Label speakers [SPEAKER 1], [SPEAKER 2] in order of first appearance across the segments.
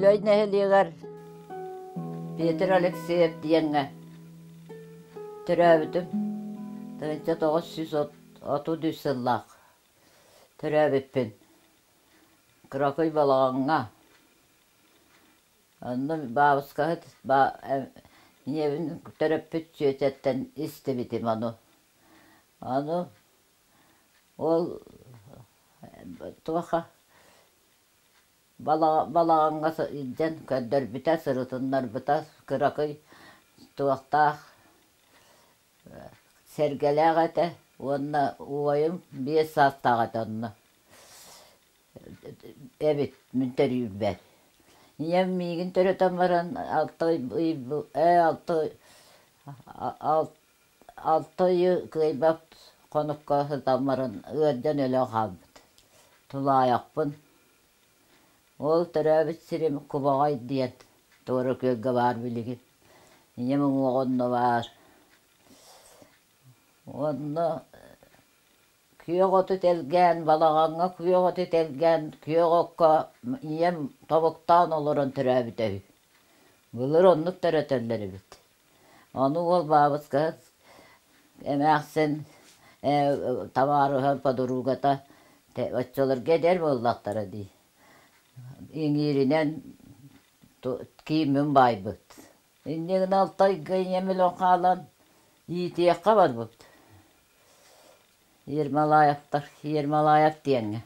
[SPEAKER 1] Дьүлэй нэһилиэгэр Петр Алексеев диэҥҥэ төрөөбүтүм. 1933 сыллаах төрөөбүппүн. Кыракый балаҕаҥҥа. Онно баабыскаһыт ийэбин төрөппүт сүөтэттэн истибитим ону. Ону ол туоха Балаҕаҥҥа илдьэн көрдөрбүтэ, сырытыннарбыта, кыракый туохтаах сэргэлээх этэ уонна убайым 5 саастаах этэ онно эбит мин төрүүрбэр. Ийэм миигин төрөтөн баран алта ый алта алта ыйы кыайбат хонукка сытан баран ыалдьан өлөн хаалбыт. Тулаайахпын. Ол төрөөбүт сирим Кубаҕай диэн Туора Күөлгэ баар билигин. Ийэм уҥуоҕа онно баар. Онно күөх оту тэлгээн, балаҕаҥҥа күөх оту тэлгээн, күөх окко ийэм тобуктаан олорон төрөөбүтэ үһү. Былыр оннук төрөтөллөр эбит. Ону уол баабыскаһыт эмээхсин табаарыһа подругата оччолорго эдэр буоллахтара дии иҥииринэн кииммин баайбыт. Инньэ гынан Алтайга ийэм өлөн хаалан иитиэххэ барбыт. Ермолаевтар Ермолаев диэҥҥэ.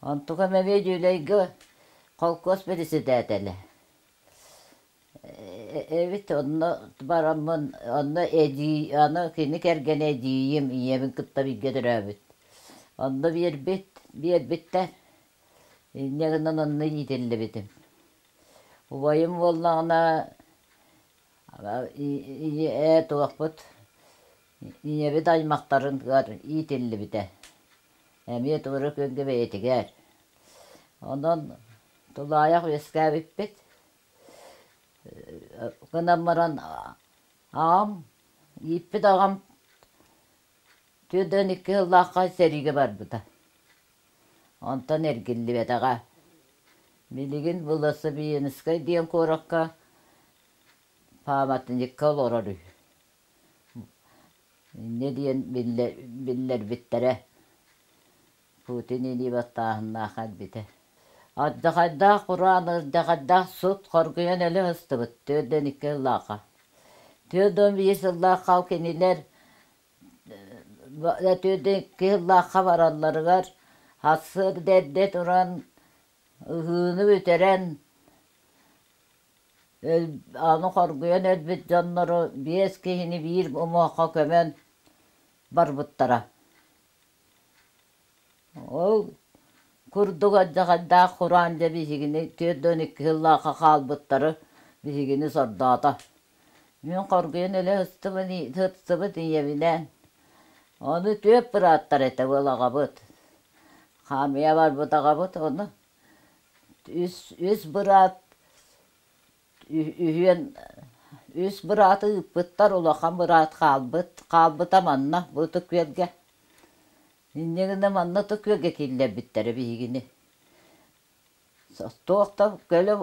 [SPEAKER 1] Онтукам эмиэ Дьүлэйгэ холкуос председателэ. Эбит онно бараммын онно эдьиий аны кини кэргэнэ эдьиийим ийэбин кытта бииргэ төрөөбүт. Онно биэрбит биэрбиттэр. Инньэ гынан онно иитиллибитим. Убайым буоллаҕына ээ туохпут ийэбит аймахтарыгар иитиллибитэ. Эмиэ туора күөлгэ бэйэтигэр. Онон тулаайах үөскээбиппит. Гынан баран аҕам, ииппит аҕам 42 сыллаахха сэриигэ барбыта. Онтон эргиллибэтэҕэ. Билигин Быласыбиинскай диэн куоракка пааматынньыкка олорор үһү. Инньэ диэн биллэрбиттэрэ. Путин илии баттааһыннаах кэлбитэ. Алдьархайдаах кураан, алдьархайдаах сут хоргуйан өлө сыстыбыт 42 сыллаахха. 41 сыллаахха кинилэр 42 сыллаахха баралларыгар сарсыарда эрдэ туран ыһыыны бүтэрэн аны хоргуйан өлбүт дьоннору биэс киһини биир омуохха көмөн барбыттара. Ол курдук алдьархайдаах кураан дьэ биһигини 42 сыллаахха хаалбыттары биһигини сордоото. Мин хоргуйан өлө сыстыбыт ийэбинээн. Ону түөрт бырааттар этэ буол аҕабыт. Хаамыйа барбыт аҕабыт ону үс, үс быраат Үһүөн үс бырааты ыыппыттар, улахан быраат хаалбыт, хаалбыта манна, бу Ытык Күөлгэ. Инньэ гына манна Ытык Күөлгэ киллэрбиттэрэ биһигини. Туох да көлө,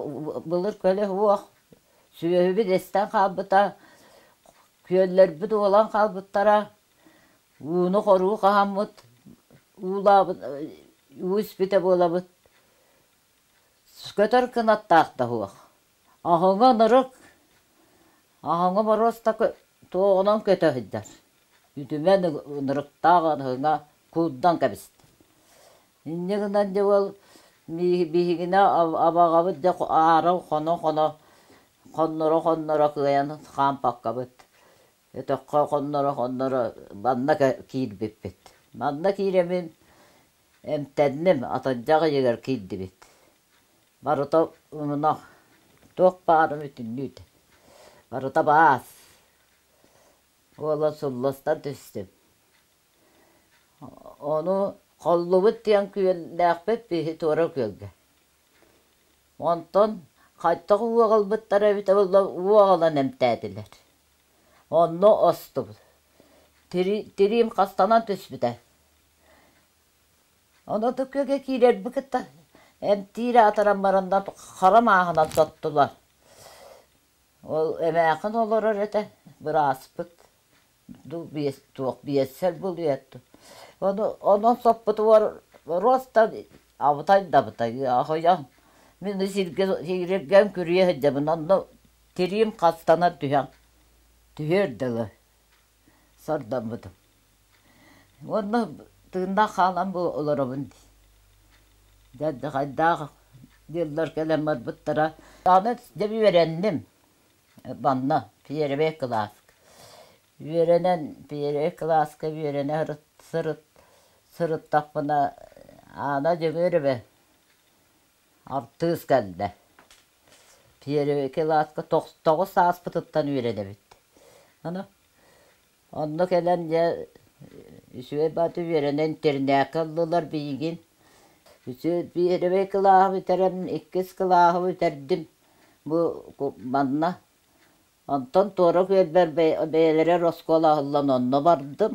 [SPEAKER 1] былыр көлө суох, сүөһүбүт эстэн хаалбыта, күөллэрбит уолан хаалбыттара, ууну хоруу хаһаммыт, уулаабыт, уу испитэ буолабыт. Көтөр кынаттаах да суох. Аһыҥа ынырык, аһыҥа боруоста туоҕунан көтө сылдьар. Үтүмэн ынырыктаах аһыҥа куурдан кэбистэ. Инньэ гынан дьэ ол биһигини абаҕабыт дьэ аара хоно-хоно, хонноро-хонноро кыайан хаампаккабыт. Өтөххө хонноро-хонноро манна киирбиппит. Манна киирэммин Эмтэнним, атырдьах ыйыгар киирдибит. Барыта умунах, туох баарын бүтүннүүтэ. Барыта баас. Уола сулластан түстүм. Ону холлубут диэн күөллээхпит биһи туора күөлгэ. Онтон хайдах уоҕалбыттара эбитэ буолла уоҕалан эмтээтилэр. Онно остубут. Тириим хастанан түспүтэ. Ону күөгэ киирэрбит кытта Эмтиир аатыран баран хара мааһынан соттулар. Ол эмээхин олорор этэ, бырааспыт туох биэссэр булуйат. Ону онон соппутугар роста абытай да абытай аһыйан мин сиргэ сиргэн күрүө сылдьабын онно тириим хастанан түһэн түһүөр дылы сордоммутум. Уонна тыыннаах хаалан бу олоробун дии. Дьэ хайдаах дьыллар кэлэн барбыттара. Аны дьэ үөрэнним манна первый кылааска. Үөрэнэн первый кылааска үөрэнэ сырыт сырыттахпына Аана Дьөгүөрэбэ артыыс кэллэ. Первый кылааска тоҕус сааспытыттан үөрэнэбит. Аны Онно кэлэн дьэ үчүгэй баҕайы үөрэнэн интэринээккэ ыллылар биһигин. Үчүгэй биэрэбэй кылааһы бүтэрэн иккис кылааһы бүтэрдим бу манна. Онтон туора күөлбэр бэйэлэрэ оскуола аһыллан онно бардым.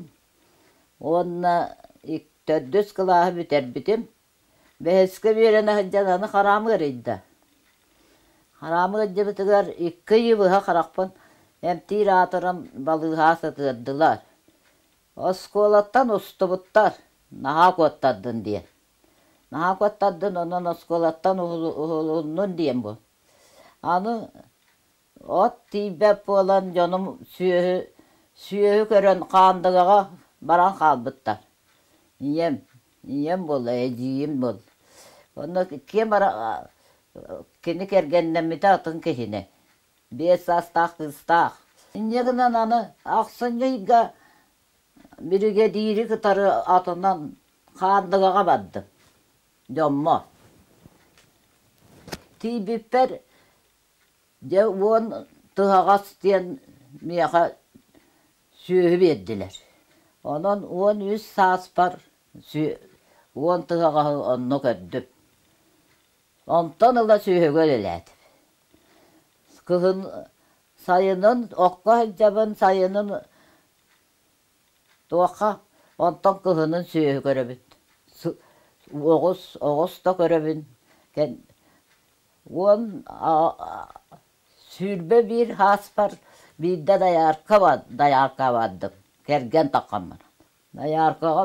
[SPEAKER 1] Уонна төрдүс кылааһы бүтэрбитим. Бэһискэ үөрэнэ сылдьан аны хараам ыарыйда. Хараам ыалдьыбытыгар икки ыйы быһа харахпын эмтиир аатыран балыыһаҕа сытыардылар. Оскуолаттан устубуттар, наһаа куоттардын диэн. Наһаа куоттардын, онон оскуолаттан уһулуннун диэн бу. Аны От тиийбэт буолан дьонум сүөһү сүөһү көрөн Хаандыгаҕа баран хаалбыттар. Ийэм, ийэм буолла, эдьиийим буолла. Онно ким кини кэргэннэммитэ атын киһини. 5 саастаах кыыстаах. Инньэ гынан аны ахсынньы ыйга биригэдьиири кытары атынан Хаандыгаҕа бардым дьоммор. Тиийбиппэр Дьэ уон тыһаҕас диэн миэхэ сүөһү биэрдилэр. Онон 13 сааспар уон тыһаҕаһы онно көрдүм. Онтон ыла сүөһүгэ үлэлээтим. Кыһын сайынын окко сылдьабын, сайынын Туохха? Онтон кыһынын сүөһү көрөбүт. Оҕус, оҕус да көрөбүн. 121 сааспар биирдэ дайаарка дайаарка бардым, кэргэн таххаммын. Дайааркаҕа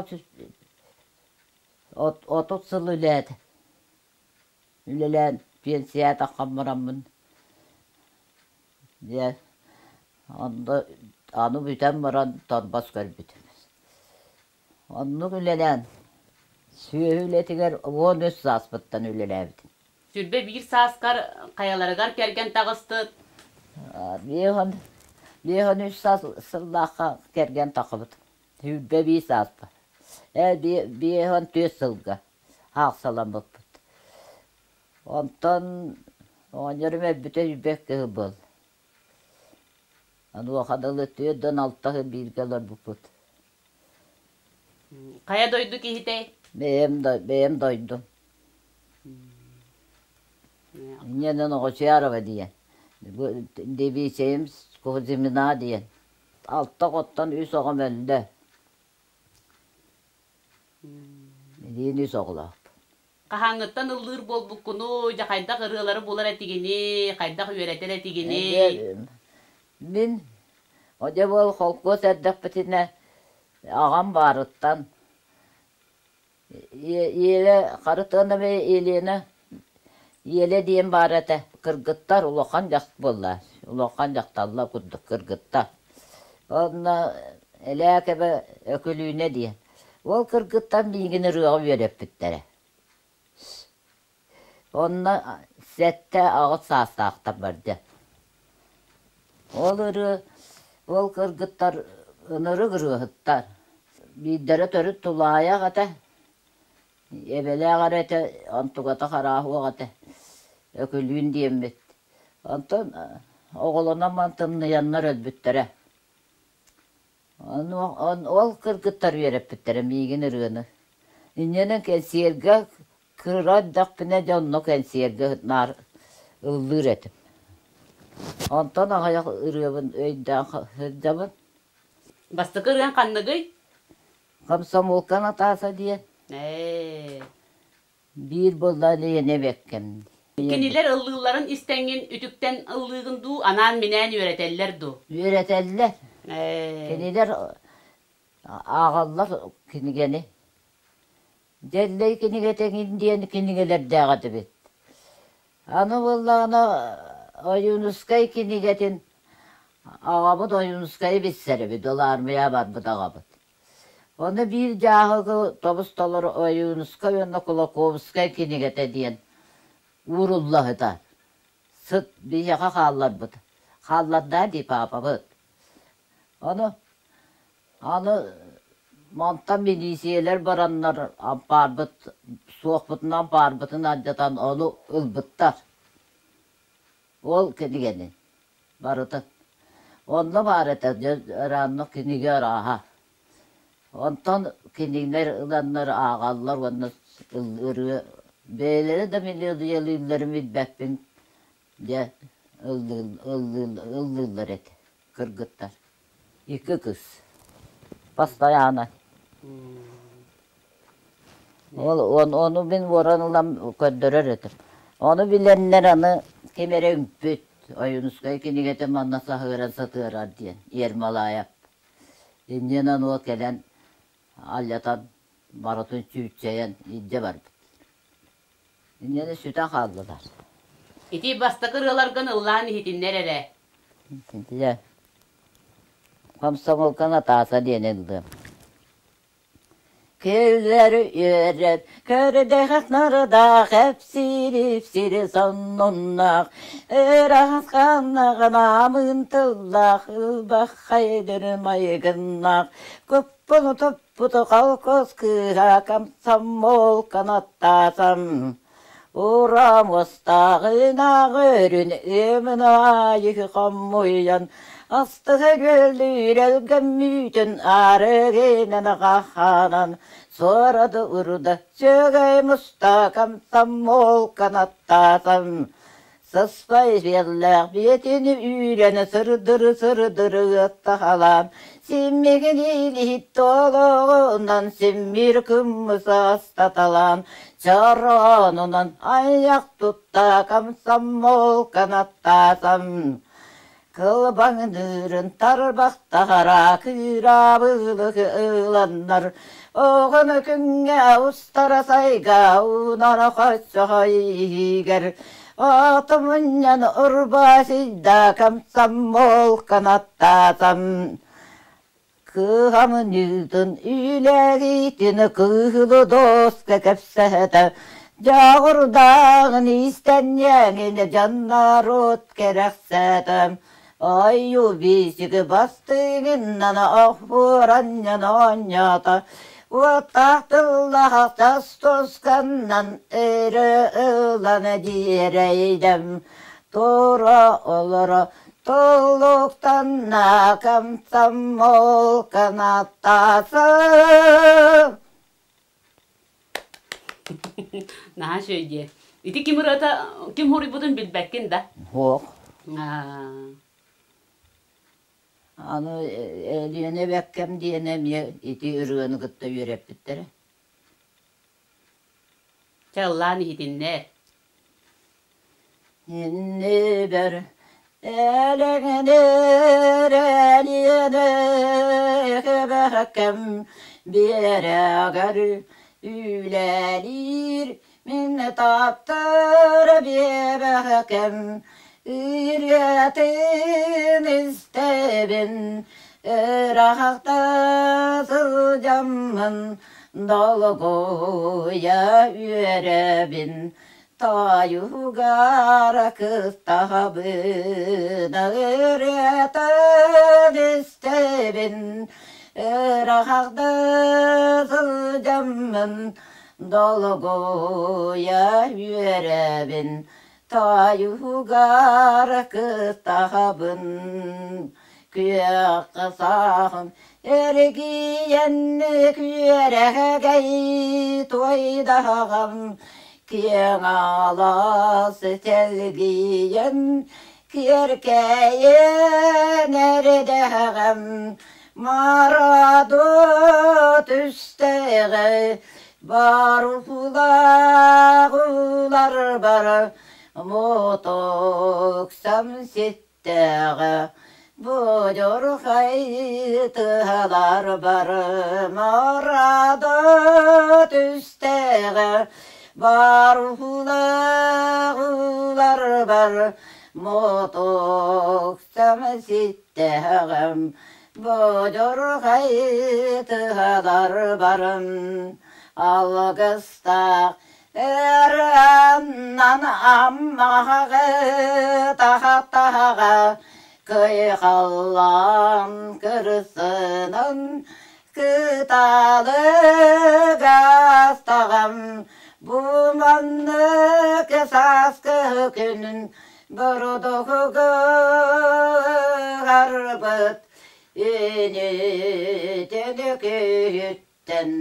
[SPEAKER 1] 30 сыл үлээтим. Үлэлээн пенсияҕа таххан бараммын дьэ онно аны бүтэн баран торбос көрбүтүм. Оннук үлэлээн сүөһү үлэтигэр 13 сааспыттан үлэлээбитим.
[SPEAKER 2] 21 сааскар хайаларыгар кэргэн таҕыстыт?
[SPEAKER 1] 53 саас сыллаахха кэргэн таххыбытым. 21 сааспар. Ээ 54 сылга аахсаламмыппыт. Онтон оҕонньорум өлбүтэ элбэх киһи буолла. Онуоха дылы 46 сыл бииргэ олорбуппут.
[SPEAKER 2] Хайа дойду киһитэй?
[SPEAKER 1] Бэйэм, бэйэм дойдум. Инньэнэн Оҕочуярова диэн. Девичэйим Кузьмина диэн. Алта оҕоттон үс оҕом өллө. Билигин үс оҕолоохпун.
[SPEAKER 2] Хаһааҥҥыттан ыллыыр буолбуккунуй, дьэ хайдах ырыалары булар этигиний, хайдах үөрэтэр этигиний?
[SPEAKER 1] Мин одьобуол холкуос эрдэхпитинэ аҕам баарыттан Еле Харытыанова Елена Еле диэн баар этэ. Кыргыттар улахан буолла, улахан дьахталлар курдук кыргыттар. Онно Элээкэбэ Өкүлүүнэ диэн. Ол кыргыттар миигин ырыаҕа үөрэппиттэрэ. Онно 7-8 саастаахтар барда. Ол ырыа, ол кыргыттар ынырык ырыаһыттар. Биирдэрэ төрүт тулаайах этэ, эбэлээх эрэ этэ, онтуката харааһуох этэ, Өкүлүүн диэммит. Онтон оҕолонон баран тымныйаннар өлбүттэрэ. Ол кыргыттар үөрэппиттэрэ миигин ырыаны. Инньэнэн кэнсиэргэ кыра эрдэхпинэ дьэ онно кэнсиэргэ наар ыллыыр этим. Онтон аҕыйах ырыабын өйдөөн сылдьабын.
[SPEAKER 2] Бастакы ырыаҥ ханныгый?
[SPEAKER 1] Комсомолка Наташа диэн.
[SPEAKER 2] Ээ.
[SPEAKER 1] Биир буоллаҕына Лена эбэккэм.
[SPEAKER 2] Кинилэр ыллыылларын истэҥҥин үтүктэн ыллыыгын дуу, анаан-минээн үөрэтэллэр дуу?
[SPEAKER 1] Үөрэтэллэр. Кинилэр ааҕаллар кинигэни. Дьэллэй кинигэтэ эҥин диэн кинигэлэрдээх этибит. Аны буоллаҕына Ойуунускай кинигэтин аҕабыт Ойуунускайы билсэр эбит, ол аармыйаҕа барбыт аҕабыт. Ону биир дьааһыгы тобус-толору Ойуунускай уонна Кулаковскай кинигэтэ диэн ууруллаһыта. Сыт биһиэхэ хаалларбыт. Хааллардаа дии паапабыт. Ону аны мантан милииссийэлэр бараннар ампаарбыт суохпутун ампаарбытын алдьатан ону ылбыттар. Ол кинигэни барытын. Онно баар этэ дьэ ырааннык кинигэ арааһа. Онтон кинилэр ыланнар ааҕаллар уонна ырыа бэйэлэрэ да мелодиялыылларын билбэппин дьэ ыллыыллар этэ кыргыттар. Икки кыс. Постоянно. Ол ону мин уоран ылан көрдөрөр этим. Ону билэннэр аны ким эрэ үҥпүт, Ойуунускай кинигэтин манна саһыаран сытыарар диэн Ермолаев. Иннинэн уол кэлэн алдьатан барытын чүүччэйэн илдьэ барбыт. Инньэни сүтэн хааллылар.
[SPEAKER 2] Ити бастакы ырыаларгын ыллаан иһитиннэр эрэ.
[SPEAKER 1] Дьэ, Комсомолка Наташа диэн ыллыам. Күлэр үөрэр, көрдөөх нардаах, эпсири-ипсири соннуннаах, ыраахханнаах намыын тыллаах, ылбаххайдыр майгыннаах, куппун туппут холкуос кыыһа комсомолка Натаасам. Урамыстааҕынаах өрүн ыамын аайы хомуйан, астыга күөллүүр өлгөммүтүн арыгынан хахханан, суорады урда сүөгэй муста комсомол канаттаатан, Сыспай сиэллээх биэтин үүрэн сырдыры-сырдыры ыаттахалаан, симмигин илиһит толоҕунан симмир кыммыс астаталаан, чороонунан айах тутта комсомол канаттаатам. Кылбаҥныырын тарбахтара кыыраабылык ыланнар, оҕону күҥҥэ устара сайга уунара хоччохой иһигэр отумунньан урбаасыйда комсомол канаттаатам. Кыһамньытын үлэлиитин кыһылы доска кэпсэтэ, дьоҕурдааҕын иистэнньэҥин дьон норуот кэрэхсээтэ. Ойуу биисик бастыҥынан оһуоранньан оонньоото, уоттаах тыллаах тас тусканнан өрө ылан диэрэйдэм. Тура олоро Туллуктанна комсомол канаттаасы.
[SPEAKER 2] Наһаа үчүгэй дии. Ити ким ырыата ким хоруйбутун билбэккин да?
[SPEAKER 1] Суох. Аны Элиэнэ эбэккэм диэн эмиэ ити ырыаны кытта үөрэппиттэрэ.
[SPEAKER 2] Чэ ыллаан иһитиннэр.
[SPEAKER 1] Иннибэр элэҥнир элиэнэ эбэкэм биэрэгэр үлэлиир мин таптыыр биэбэкэм ырыатын истэбин ыраахта сылдьаммын долгуйа үөрэбин Тойугар кыстаһабын ырыатын истэбин ыраахта сылдьаммын долгуйа үөрэбин Тойугар кыстаһабын күөххэ сааһым эргийэн күөрэхэгэй туойдаһаҕам киэҥ алаас тэлгийэн киэркэйэн эрдэҕэм мараду түстэҕэ. Барылар мутуксам ситтэҕэ, Будьурхай тыалар барымарада түстэҕэ, Барылар бар мутуксам ситтэҕэм, Бодьурхай тыалар барым алгыстаах ырыаннан аммаҕы таһа-таһаҕа кыйхаллаан кырсынан кыталыгастаҕым бу маннык сааскы күн Бородоһугарбыт инитин күһүттэн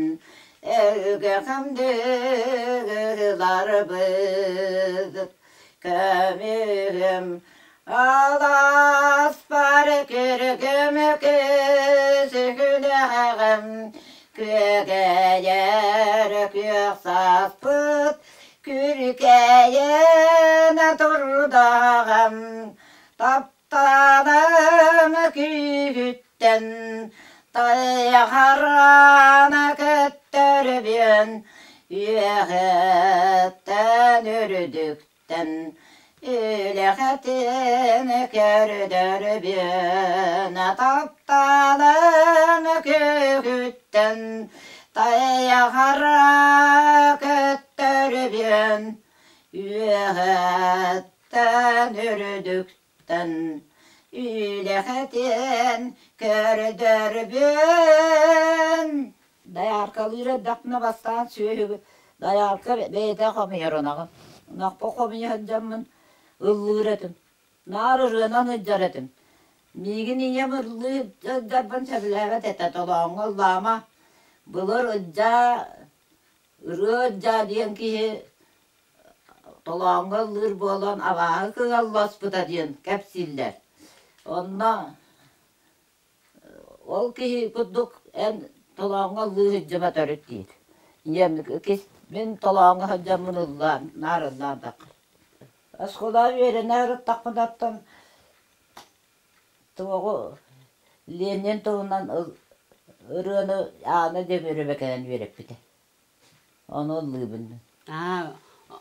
[SPEAKER 1] элгэхэм дыгыларбыт көмүһүм алааспар күргүм күсүгүнэҕим күөгэйэр күөх сааспыт Күркэйэн турдаҕым, таптаным күүһүттэн, тайахараана көттөрбүөн, үөһэттэн үрдүктэн, үлэхэтин көрдөрбүөн, таптаным күүһүттэн, тайахара көттөрбүөн, үөһэттэн үрдүктэн үлэхэтин көрдөрбүөн. Дайааркалыыр эрдэхпинэ бастаан сүөһү дайаарка бэйэтэ хомуйар ынаҕын. Ынахпын хомуйа сылдьаммын ыллыыр этим. Наар ырыанан сылдьар этим. Миигин ийэм ыллыы сылдьарбын сөбүлээбэт этэ, толооҥҥо ыллаама, былыр ылдьаа, ырыа ылдьаа диэн киһи толооҥҥо ыллыыр буолан абааһы кыһалласпыта диэн кэпсииллэр. Онно Ол киһи курдук эн толооҥҥо ыллыы сылдьыма төрүт диир. Ийэм мин толооҥҥо сылдьаммын ыллаан, наар ыллаан таххар. Оскуолаҕа үөрэнэ сырыттахпынаттан туоҕу Ленин туһунан ырыаны Аана Дьөгүөрэбэ кэлэн үөрэппитэ. Ону ыллыыбын.
[SPEAKER 2] Аа,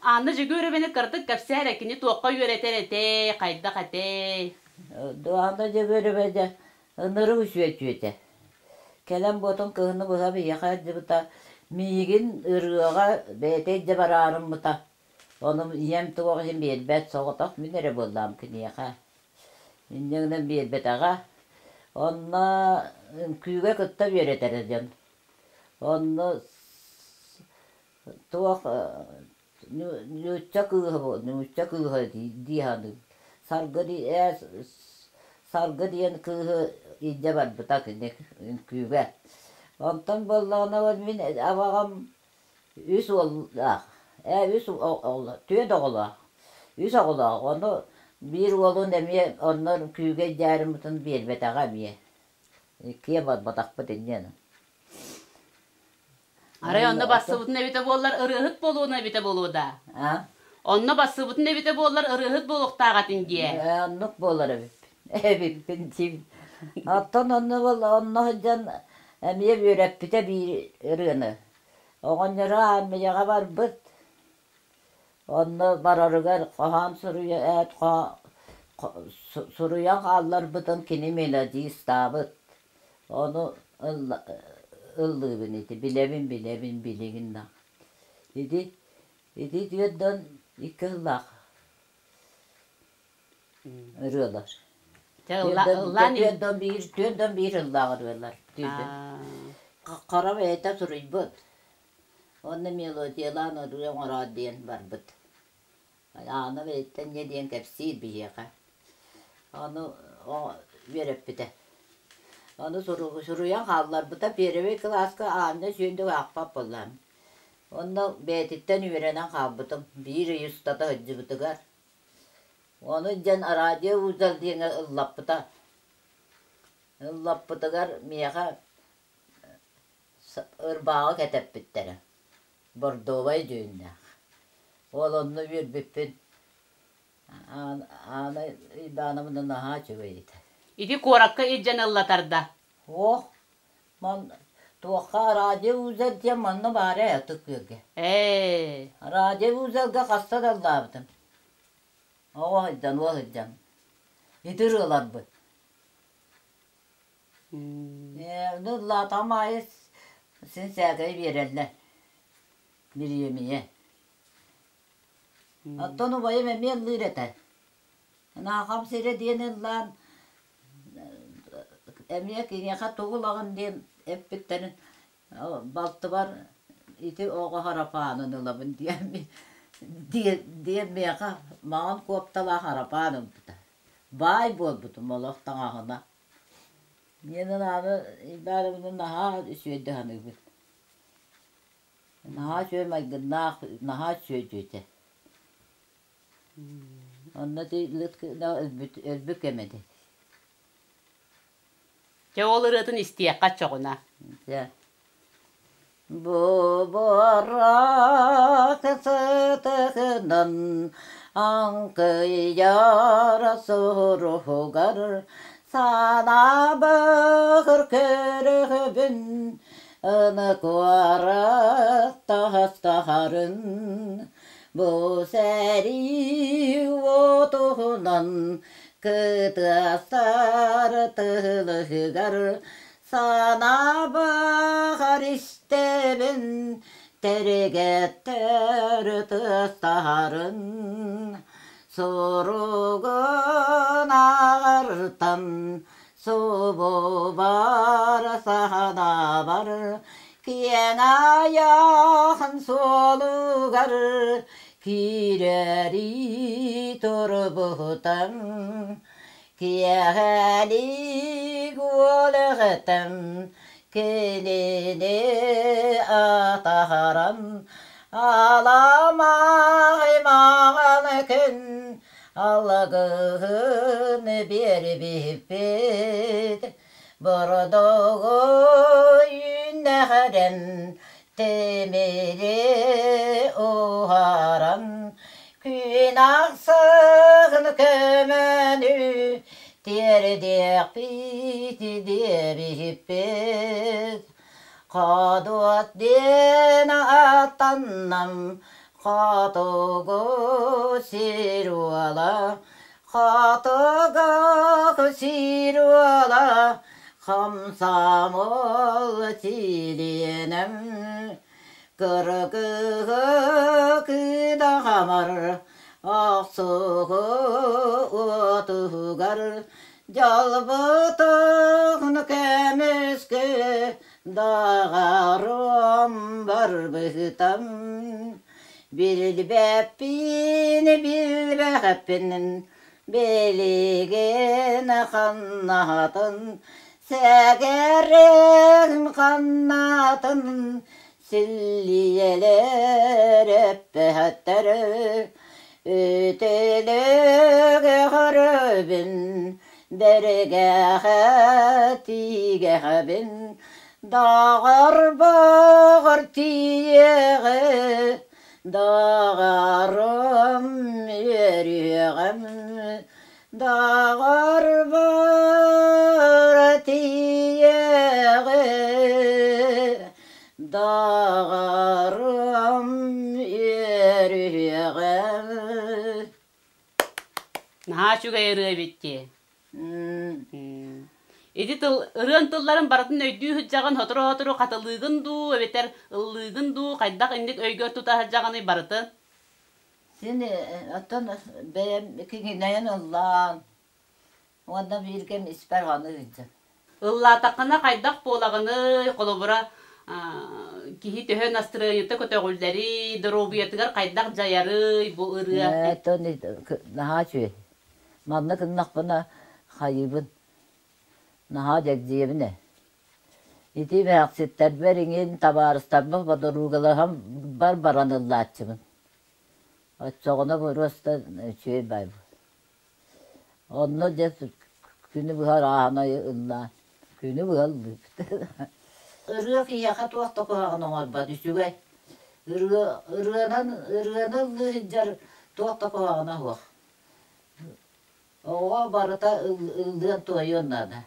[SPEAKER 2] Анна Дьөгүөрэбэни кыратык кэпсээ эрэ, кини туохха үөрэтэр этэй, хайдах этэй?
[SPEAKER 1] Анна Дьөгүөрэбэ дьэ ынырык үсүөчүөтэ. Кэлэн буотун кыһыны быһа биһиэхэ сылдьыбыта. Миигин ырыаҕа бэйэтэ илдьэ бараарыммыта. Ону ийэм туох иһин биэрбэт, соҕотох мин эрэ буоллаҕым киниэхэ. Инньэ гынан биэрбэтэҕэ. Онно үҥкүүгэ кытта үөрэтэрэ дьон. Онно туох нуучча кыыһа нуучча кыыһа дии саныыбын. Саргы Саргы диэн кыыһы илдьэ барбыта кини үҥкүүгэ. Онтон буоллаҕына мин абаҕам үс уоллаах, ээ үс түөрт оҕолоох, үс оҕолоох. Ону биир уолун эмиэ онно үҥкүүгэ илдьээриммытын биэрбэтэҕэ эмиэ. Иккиэ барбатахпыт инньэ.
[SPEAKER 2] Арай онно бассыбытын эбитэ буоллар ырыаһыт буолуон эбитэ буолуо да?
[SPEAKER 1] А?
[SPEAKER 2] Онно бассыбытын эбитэ буоллар ырыаһыт буолуохтаах этин диэ.
[SPEAKER 1] Оннук буолар эбиппин. Эбиппин диибин. Оттон онно онно сылдьан эмиэ үөрэппитэ биир ырыаны. Оҕонньоро аармыйаҕа барбыт. Онно барарыгар хоһоон суруйа ээт суруйан хаалларбытын кини мелодистаабыт. Ону ыллыыбын ити билэбин билэбин билигин да. Ити ити түөрт икки сыллаах ырыалар. Түөрт биир ыллаах ырыалар. Хара бэйэтэ суруйбут. Уонна мелодиялаан ырыа оҥороот диэн барбыт. Аана бэйэттэн дьэ диэн кэпсиир биһиэхэ. Ону үөрэппитэ. Ону суруйан хаалларбыта. Первый кылааска Аанна үчүгэйдик аахпат буоллаҕым. Онно бэйэтиттэн үөрэнэн хаалбытым. Биир ый устата сылдьыбытыгар. Ону дьэн радио узел диэҥҥэ ыллаппыта. Ыллаппытыгар миэхэ ырбааҕы кэтэппиттэрэ. Бордовай дьүһүннээх. Ол онно үөрбүппүн Аана Ивановна наһаа үчүгэй этэ.
[SPEAKER 2] Ити куоракка илдьэн ыллатарда.
[SPEAKER 1] Суох. Ман туохха радиоузел диэн манна баара ээ Ытык Күөлгэ.
[SPEAKER 2] Ээ.
[SPEAKER 1] Радиоузелга хаста да ыллаабытым. Оҕо сылдьан, уол сылдьан. Ити ырыаларбыт. Ээ, ону ыллаатаҕым аайы син сээкэйи биэрэллэр. Бириэмийэ. Оттон убайым эмиэ ыллыыр этэ. Наахам сирэ диэн ыллаан эмиэ киниэхэ тугу ылаҕын диэн эппиттэрин балтыбар ити оҕо харапаанын ылабын диэн диэн миэхэ маҥан куопталаах харапаан ылбыта. Баай буолбутум олох таҥаһына. Диэн аны Ивановна наһаа үчүгэйдик саныыбын. Наһаа үчүгэй майгыннаах, наһаа үчүгэй дьүөтэ. Онно ити өлбүт, өлбүт кэмэ этэ.
[SPEAKER 2] Дьэ ол ырыатын истиэххэ оччоҕуна.
[SPEAKER 1] Дьэ. Бу буорах сытыгынан аҥкыйар суругар санаабыгыр көрөбүн Ыныкуара таһастаһарын бу сэрии уотунан кытыастар тылыгар санаабаҕар истэбин тэригэттэр тыастаһарын суругун ааҕартан Субубар саһанаабар киэҥ айахан суолугар киирэрии турбутам киэһэлик уолэҕитим кинини атаһаран аламай маҕан күн Алгыһын биэрбиппит, бородоҕу үүннэхэрэн, тимири уһаран, күн ахсын көмөнү тиэрдиэхпит диэбиппит. Ходуот диэн аттаннам Хотугу сир уола, хотугу сир уола, хомсомол чилиэнэм, кыргыһы кыдахамар, охсуһу уотугар, дьолбутун көмүскү Даҕарым барбытам, билбэппин, билбэппин, билигин ханнаһатын, сэгэрим ханнаатын, силлиэлэр эппэһэттэр, үтүлүк көрөбүн, Бэрэгээхэ тиигэхэбин, даҕарбаҕар тиийэҕи, даҕарым үөрүөҕүм, даҕарбар тиийэҕи, даҕарым үөрүөҕүм.
[SPEAKER 2] Наһаа үчүгэй ырыа эбит дии. Ити тыл ырыан тылларын барытын өйдүү сылдьаҕын, сотору-сотору хатылыыгын дуу, эбэтэр ыллыыгын дуу, хайдах инник өйгөр тута сылдьаҕыный барытын?
[SPEAKER 1] Син оттон бэйэм киҥинэйэн ыллаан уонна биир кэм испэр ханыы сылдьан.
[SPEAKER 2] Ыллаатаххына хайдах буолаҕыный? Холобура, киһи төһө настырыанньата көтөҕүллэрий, доруобуйатыгар хайдах дьайарый бу ырыа?
[SPEAKER 1] Оттон наһаа үчүгэй. Манна гыннахпына хайыыбын, наһаа дьэгдьийэбин ээ. Ити эмээхситтэрбэр иҥин табаарыстарбар бодоругалаһан бар баран ыллааччыбын. Оччоҕуна боруоста үчүгэй баай Онно дьэ күнү быһа арааһынай ыллаан, күнү быһа ыллыыбыт. Ырыа киһиэхэ туох да куһаҕаны оҥорбот, үчүгэй. Ырыа ырыанан ырыаны ыллыы сылдьар туох да куһаҕана суох. Оҕо барыта ыллыан туойуон наада.